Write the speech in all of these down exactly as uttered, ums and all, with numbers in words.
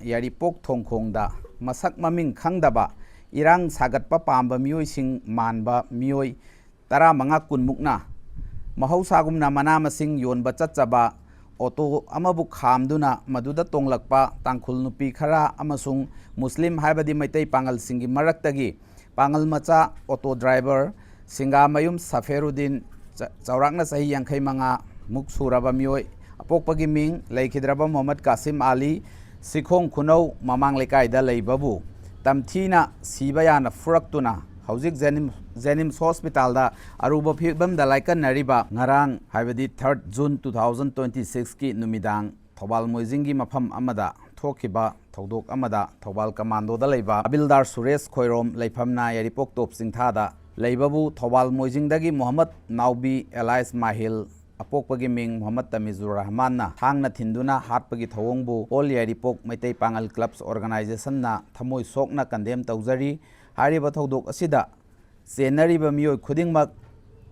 ꯌꯥꯏꯔꯤꯄꯣꯛ ꯊꯣꯡꯈꯣꯡꯗ ꯃꯁꯛ ꯃꯃꯤꯡ ꯈꯪꯗꯕ ꯏꯔꯥꯡ ꯁꯥꯒꯠꯄ ꯄꯥꯝꯕ ꯃꯤꯑꯣꯏꯁꯤꯡ ꯃꯥꯟꯕ ꯃꯤꯑꯣꯏ ꯇꯔꯥꯃꯉꯥ ꯀꯨꯟꯃꯨꯛꯅ ꯃꯍꯧꯁꯥꯒꯨꯝꯅ ꯃꯅꯥ ꯃꯁꯤꯡ ꯌꯣꯟꯕ ꯆꯠꯆꯕ ꯑꯣꯇꯣ ꯑꯃꯕꯨ ꯈꯥꯝꯗꯨꯅ ꯃꯗꯨꯗ ꯇꯣꯡꯂꯛꯄ ꯇꯥꯡꯈꯨꯜ ꯅꯨꯄꯤ ꯈꯔ ꯑꯃꯁꯨꯡ ꯃꯨꯁꯂꯤꯝ ꯍꯥꯏꯕꯗꯤ ꯃꯩꯇꯩ ꯄꯥꯉꯜꯁꯤꯡꯒꯤ ꯃꯔꯛꯇꯒꯤ ꯄꯥꯉꯜ ꯃꯆꯥ ꯑꯣꯇꯣ ꯗ꯭ꯔꯥꯏꯚꯔ ꯁꯤꯡꯒꯥꯃꯌꯨꯝ ꯁꯐꯦꯔꯨꯗꯤꯟ, ꯆ-, ꯆꯥꯎꯔꯥꯛꯅ ꯆꯍꯤ ꯌꯥꯡꯈꯩ ꯃꯉꯥ ꯃꯨꯛ ꯁꯨꯔꯕ ꯃꯤꯑꯣꯏ, ꯑꯄꯣꯛꯄꯒꯤ ꯃꯤꯡ ꯂꯩꯈꯤꯗ꯭ꯔꯕ ꯃꯣꯍꯝꯃꯗ ꯀꯥꯁꯤꯝ ꯑꯥꯂꯤ, ꯁꯤꯈꯣꯡ ꯈꯨꯅꯧ ꯃꯃꯥꯡ ꯂꯩꯀꯥꯏꯗ ꯂꯩꯕꯕꯨ ꯇꯝꯊꯤꯅ ꯁꯤꯕ ꯌꯥꯅ ꯐꯨꯔꯛꯇꯨꯅ ꯍꯧꯖꯤꯛ ꯖꯦꯅꯤꯝ-, ꯖꯦꯅꯤꯝꯁ ꯍꯣꯁꯄꯤꯇꯥꯜꯗ ꯑꯔꯨꯕ ꯐꯤꯕꯝꯗ ꯂꯥꯏꯀꯠꯅꯔꯤꯕ ꯉꯔꯥꯡ, ꯍꯥꯏꯕꯗꯤ third June two thousand twenty sixꯀꯤ ꯅꯨꯃꯤꯗꯥꯡ ꯊꯧꯕꯥꯜ ꯃꯣꯏꯖꯤꯡꯒꯤ ꯃꯐꯝ ꯑꯃꯗ ꯊꯣꯛꯈꯤꯕ ꯊꯧꯗꯣꯛ ꯑꯃꯗ ꯊꯧꯕꯥꯜ ꯀꯃꯥꯟꯗꯣꯗ ꯂꯩꯕ ꯍꯕꯤꯜꯗꯥꯔ ꯁꯨꯔꯦꯁ ꯈꯣꯏꯔꯣꯝ, ꯂꯩꯐꯝꯅ ꯌꯥꯏꯔꯤꯄꯣꯛ ꯇꯣꯞ ꯆꯤꯡꯊꯥꯗ ꯂꯩꯕꯕꯨ ꯊꯧꯕꯥꯜ ꯃꯣꯏꯖꯤꯡꯗꯒꯤ ꯃꯣꯍꯝꯃꯗ ꯅꯥꯎꯕꯤ ꯑꯦꯂꯥꯏꯁ ꯃꯥꯍꯤꯜ, ꯑꯄꯣꯛꯄꯒꯤ ꯃꯤꯡ ꯃꯣꯍꯝꯃꯗ ꯇꯃꯤꯖꯨꯔ ꯔꯍꯃꯥꯟꯅ ꯊꯥꯡꯅ ꯊꯤꯟꯗꯨꯅ ꯍꯥꯠꯄꯒꯤ ꯊꯧꯑꯣꯡꯕꯨ ꯑꯣꯜ ꯌꯥꯏꯔꯤꯄꯣꯛ ꯃꯩꯇꯩ ꯄꯥꯉꯜ ꯀ꯭ꯂꯕꯁ ꯑꯣꯔꯒꯅꯥꯏꯖꯦꯁꯟꯅ ꯊꯃꯣꯏ ꯁꯣꯛꯅ ꯀꯟꯗꯦꯝ ꯇꯧꯖꯔꯤ꯫ ꯍꯥꯏꯔꯤꯕ ꯊꯧꯗꯣꯛ ꯑꯁꯤꯗ ꯆꯦꯟꯅꯔꯤꯕ ꯃꯤꯑꯣꯏ ꯈꯨꯗꯤꯡꯃꯛ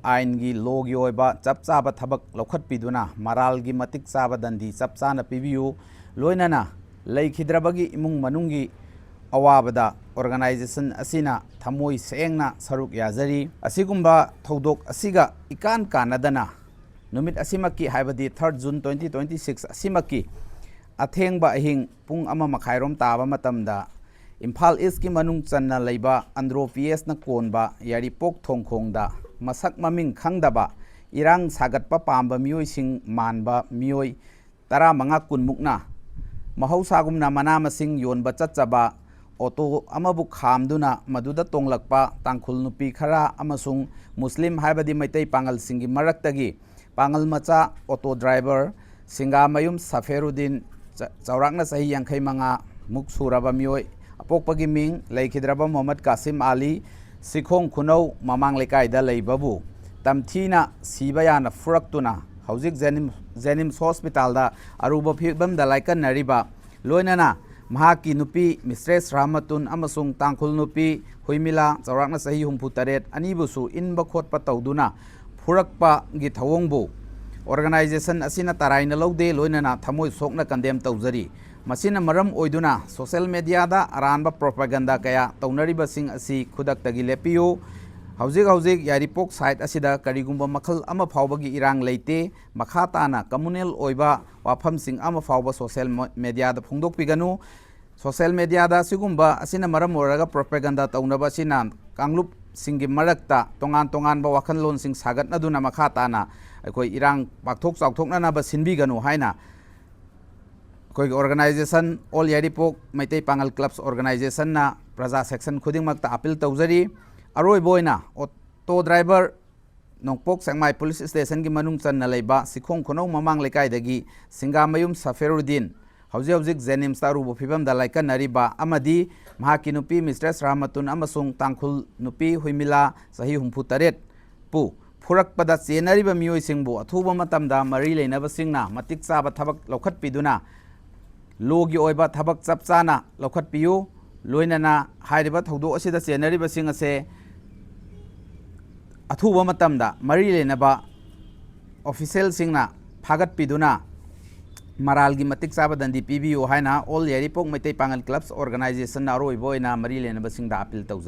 ꯑꯥꯏꯟꯒꯤ, ꯂꯣꯒꯤ ꯑꯣꯏꯕ ꯆꯞ ꯆꯥꯕ ꯊꯕꯛ ꯂꯧꯈꯠꯄꯤꯗꯨꯅ ꯃꯔꯥꯜꯒꯤ ꯃꯇꯤꯛ ꯆꯥꯕ ꯗꯟꯗꯤ ꯆꯞ ꯆꯥꯅ ꯄꯤꯕꯤꯌꯨ꯫ ꯂꯣꯏꯅꯅ ꯂꯩꯈꯤꯗ꯭ꯔꯕꯒꯤ ꯏꯃꯨꯡ ꯃꯅꯨꯡꯒꯤ ꯑꯋꯥꯕꯗ ꯑꯣꯔꯒꯅꯥꯏꯖꯦꯁꯟ ꯑꯁꯤꯅ ꯊꯃꯣꯏ ꯁꯦꯡꯅ ꯁꯔꯨꯛ ꯌꯥꯖꯔꯤ꯫ ꯑꯁꯤꯒꯨꯝꯕ ꯊꯧꯗꯣꯛ ꯑꯁꯤꯒ ꯏꯀꯥꯟ ꯀꯥꯟꯅꯗꯅ ꯅꯨꯃꯤꯠ ꯑꯁꯤꯃꯛꯀꯤ, ꯍꯥꯏꯕꯗꯤ third June twenty twenty six ꯑꯁꯤꯃꯛꯀꯤ ꯑꯊꯦꯡꯕ ꯑꯍꯤꯡ ꯄꯨꯡ ꯑꯃ ꯃꯈꯥꯏꯔꯣꯝ ꯇꯥꯕ ꯃꯇꯝꯗ ꯏꯝꯐꯥꯜ ꯏꯁꯀꯤ ꯃꯅꯨꯡ ꯆꯟꯅ ꯂꯩꯕ ꯑꯟꯗ꯭ꯔꯣ ꯄꯤ ꯑꯦꯁꯅ ꯀꯣꯟꯕ ꯌꯥꯏꯔꯤꯄꯣꯛ ꯊꯣꯡꯈꯣꯡꯗ ꯃꯁꯛ ꯃꯃꯤꯡ ꯈꯪꯗꯕ ꯏꯔꯥꯡ ꯁꯥꯒꯠꯄ ꯄꯥꯝꯕ ꯃꯤꯑꯣꯏꯁꯤꯡ ꯃꯥꯟꯕ ꯃꯤꯑꯣꯏ ꯇꯔꯥꯃꯉꯥ ꯀꯨꯟꯃꯨꯛꯅ ꯃꯍꯧꯁꯥꯒꯨꯝꯅ ꯃꯅꯥ ꯃꯁꯤꯡ ꯌꯣꯟꯕ ꯆꯠꯆꯕ ꯑꯣꯇꯣ ꯑꯃꯕꯨ ꯈꯥꯝꯗꯨꯅ ꯃꯗꯨꯗ ꯇꯣꯡꯂꯛꯄ ꯇꯥꯡꯈꯨꯜ ꯅꯨꯄꯤ ꯈꯔ ꯑꯃꯁꯨꯡ ꯃꯨꯁꯂꯤꯝ ꯍꯥꯏꯕꯗꯤ ꯃꯩꯇꯩ ꯄꯥꯉꯜꯁꯤꯡꯒꯤ ꯃꯔꯛꯇꯒꯤ ꯄꯥꯉꯜ ꯃꯆꯥ ꯑꯣꯇꯣ ꯗ꯭ꯔꯥꯏꯚꯔ ꯁꯤꯡꯒꯥꯃꯌꯨꯝ ꯁꯐꯦꯔꯨꯗꯤꯟ, ꯆ-, ꯆꯥꯎꯔꯥꯛꯅ ꯆꯍꯤ ꯌꯥꯡꯈꯩ ꯃꯉꯥ ꯃꯨꯛ ꯁꯨꯔꯕ ꯃꯤꯑꯣꯏ, ꯑꯄꯣꯛꯄꯒꯤ ꯃꯤꯡ ꯂꯩꯈꯤꯗ꯭ꯔꯕ ꯃꯣꯍꯝꯃꯗ ꯀꯥꯁꯤꯝ ꯑꯥꯂꯤ, ꯁꯤꯈꯣꯡ ꯈꯨꯅꯧ ꯃꯃꯥꯡ ꯂꯩꯀꯥꯏꯗ ꯂꯩꯕꯕꯨ ꯇꯝꯊꯤꯅ ꯁꯤꯕ ꯌꯥꯅ ꯐꯨꯔꯛꯇꯨꯅ ꯍꯧꯖꯤꯛ ꯖꯦꯅꯤꯝ-, ꯖꯦꯅꯤꯝꯁ ꯍꯣꯁꯄꯤꯇꯥꯜꯗ ꯑꯔꯨꯕ ꯐꯤꯕꯝꯗ ꯂꯥꯏꯀꯠꯅꯔꯤꯕ, ꯂꯣꯏꯅꯅ ꯃꯍꯥꯛꯀꯤ ꯅꯨꯄꯤ ꯃꯤꯁꯇ꯭ꯔꯦꯁ ꯔꯥꯍꯃꯇꯨꯟ ꯑꯃꯁꯨꯡ ꯇꯥꯡꯈꯨꯜ ꯅꯨꯄꯤ ꯍꯨꯏꯃꯤꯂꯥ, ꯆꯥꯎꯔꯥꯛꯅ ꯆꯍꯤ ꯍꯨꯝꯐꯨ ꯇꯔꯦꯠ, ꯑꯅꯤꯕꯨꯁꯨ ꯏꯟꯕ ꯈꯣꯠꯄ ꯇꯧꯗꯨꯅ ꯐꯨꯔꯛꯄꯒꯤ ꯊꯧꯑꯣꯡꯕꯨ ꯑꯣꯔꯒꯅꯥꯏꯖꯦꯁꯟ ꯑꯁꯤꯅ ꯇꯔꯥꯏꯅ ꯂꯧꯗꯦ, ꯂꯣꯏꯅꯅ ꯊꯃꯣꯏ ꯁꯣꯛꯅ ꯀꯟꯗꯦꯝ ꯇꯧꯖꯔꯤ꯫ ꯃꯁꯤꯅ ꯃꯔꯝ ꯑꯣꯏꯗꯨꯅ social mediaꯗ ꯑꯔꯥꯟꯕ propaganda ꯀꯌꯥ ꯇꯧꯅꯔꯤꯕꯁꯤꯡ ꯑꯁꯤ ꯈꯨꯗꯛꯇꯒꯤ ꯂꯦꯞꯄꯤꯌꯨ꯫ ꯍꯧꯖꯤꯛ ꯍꯧꯖꯤꯛ ꯌꯥꯏꯔꯤꯄꯣꯛ side ꯑꯁꯤꯗ ꯀꯔꯤꯒꯨꯝꯕ ꯃꯈꯜ ꯑꯃ ꯐꯥꯎꯕꯒꯤ ꯏꯔꯥꯡ ꯂꯩꯇꯦ꯫ ꯃꯈꯥ ꯇꯥꯅ communal ꯑꯣꯏꯕ ꯋꯥꯐꯝꯁꯤꯡ ꯑꯃ ꯐꯥꯎꯕ social mediaꯗ ꯐꯣꯡꯗꯣꯛꯄꯤꯒꯅꯨ꯫ Social mediaꯗ ꯑꯁꯤꯒꯨꯝꯕ ꯑꯁꯤꯅ ꯃꯔꯝ ꯑꯣꯏꯔꯒ propaganda ꯇꯧꯅꯕ ꯑꯁꯤꯅ ꯀꯥꯡꯂꯨꯞꯁꯤꯡꯒꯤ ꯃꯔꯛꯇ ꯇꯣꯉꯥꯟ ꯇꯣꯉꯥꯟꯕ ꯋꯥꯈꯜꯂꯣꯟꯁꯤꯡ ꯁꯥꯒꯠꯅꯗꯨꯅ ꯃꯈꯥ ꯇꯥꯅ ꯑꯩꯈꯣꯏ ꯏꯔꯥꯡ ꯄꯥꯛꯊꯣꯛ ꯆꯥꯎꯊꯣꯛꯅꯅꯕ ꯁꯤꯟꯕꯤꯒꯅꯨ ꯍꯥꯏꯅ ꯑꯩꯈꯣꯏꯒꯤ organization, All ꯌꯥꯏꯔꯤꯄꯣꯛ ꯃꯩꯇꯩ ꯄꯥꯉꯜ Clubs Organizationꯅ ꯄ꯭ꯔꯖꯥ section ꯈꯨꯗꯤꯡꯃꯛꯇ appeal ꯇꯧꯖꯔꯤ꯫ ꯑꯔꯣꯏꯕ ꯑꯣꯏꯅ auto driver ꯅꯣꯡꯄꯣꯛ ꯁꯦꯛꯃꯥꯏ police stationꯒꯤ ꯃꯅꯨꯡ ꯆꯟꯅ ꯂꯩꯕ ꯁꯤꯈꯣꯡ ꯈꯨꯅꯧ ꯃꯃꯥꯡ ꯂꯩꯀꯥꯏꯗꯒꯤ ꯁꯤꯡꯒꯥꯃꯌꯨꯝ ꯁꯐꯦꯔꯨꯗꯤꯟ, ꯍꯧꯖꯤꯛ ꯍꯧꯖꯤꯛ JNIMSꯇ ꯑꯔꯨꯕ ꯐꯤꯕꯝꯗ ꯂꯥꯏꯀꯠꯅꯔꯤꯕ, ꯑꯃꯗꯤ ꯃꯍꯥꯛꯀꯤ ꯅꯨꯄꯤ Mistress ꯔꯥꯃꯇꯨꯟ ꯑꯃꯁꯨꯡ ꯇꯥꯡꯈꯨꯜ ꯅꯨꯄꯤ ꯍꯨꯏꯃꯤꯂꯥ, ꯆꯍꯤ ꯍꯨꯝꯐꯨ ꯇꯔꯦꯠ, ꯄꯨ ꯐꯨꯔꯛꯄꯗ ꯆꯦꯟꯅꯔꯤꯕ ꯃꯤꯑꯣꯏꯁꯤꯡꯕꯨ ꯑꯊꯨꯕ ꯃꯇꯝꯗ ꯃꯔꯤ ꯂꯩꯅꯕꯁꯤꯡꯅ ꯃꯇꯤꯛ ꯆꯥꯕ ꯊꯕꯛ ꯂꯧꯈꯠꯄꯤꯗꯨꯅ lawꯒꯤ ꯑꯣꯏꯕ ꯊꯕꯛ ꯆꯞ ꯆꯥꯅ ꯂꯧꯈꯠꯄꯤꯌꯨ꯫ ꯂꯣꯏꯅꯅ ꯍꯥꯏꯔꯤꯕ ꯊꯧꯗꯣꯛ ꯑꯁꯤꯗ ꯆꯦꯟꯅꯔꯤꯕꯁꯤꯡ ꯑꯁꯦ ꯑꯊꯨꯕ ꯃꯇꯝꯗ ꯃꯔꯤ ꯂꯩꯅꯕ officialꯁꯤꯡꯅ ꯐꯥꯒꯠꯄꯤꯗꯨꯅ ꯃꯔꯥꯜꯒꯤ ꯃꯇꯤꯛ ꯆꯥꯕ ꯗꯟꯗꯤ ꯄꯤꯕꯤꯌꯨ ꯍꯥꯏꯅ All ꯌꯥꯏꯔꯤꯄꯣꯛ ꯃꯩꯇꯩ ꯄꯥꯉꯜ Clubs Organizationꯅ ꯑꯔꯣꯏꯕ ꯑꯣꯏꯅ ꯃꯔꯤ ꯂꯩꯅꯕꯁꯤꯡꯗ appeal ꯇꯧꯖꯔꯤ꯫